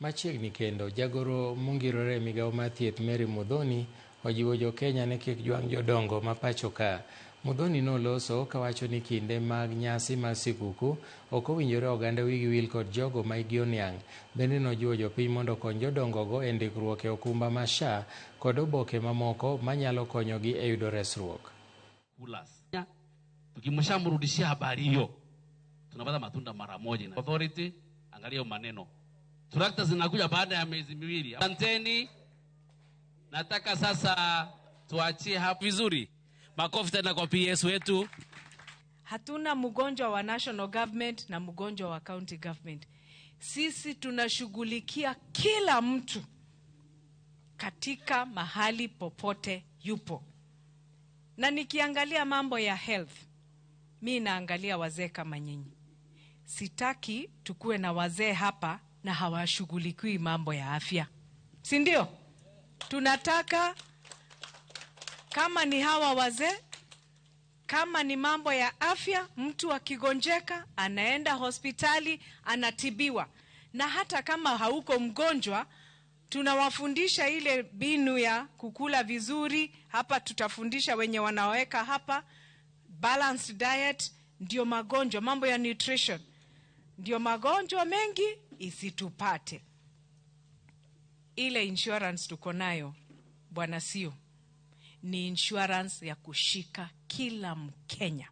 Machiegni kendo, jagoro mongirore e migawo mar thieth Mary Muthoni ojiwo jo-Kenya ni kik jwang' jodongo ma pacho ka. Muthoni noloso kawacho ni kinde mag nyasi mar sikuku ok owinjore oganda wigi wil kod jogo ma hikgi oniang'. Bende nojiwo jopiny mondo okony jodongogo e ndikruok e okumba mar SHA kod oboke mamoko manyalo konyogi e yudo resruok. Tukimshamrudishia habari hiyo tunapata matunda mara moja. Authority, angalia maneno. Trakta zinakuja baada ya miezi miwili. Asanteni. Nataka sasa tuachie hapo vizuri. Makofi tena kwa PS wetu. Hatuna mgonjwa wa national government na mgonjwa wa county government. Sisi tunashughulikia kila mtu katika mahali popote yupo. Na nikiangalia mambo ya health, mi naangalia wazee kama nyinyi. Sitaki tukue na wazee hapa na hawashughulikiwi mambo ya afya, si ndio? Tunataka kama ni hawa wazee, kama ni mambo ya afya, mtu akigonjeka anaenda hospitali anatibiwa, na hata kama hauko mgonjwa tunawafundisha ile mbinu ya kukula vizuri. Hapa tutafundisha wenye wanaweka hapa balanced diet, ndio magonjwa, mambo ya nutrition, ndio magonjwa mengi isitupate. Ile insurance tuko nayo bwana, sio ni insurance ya kushika kila Mkenya.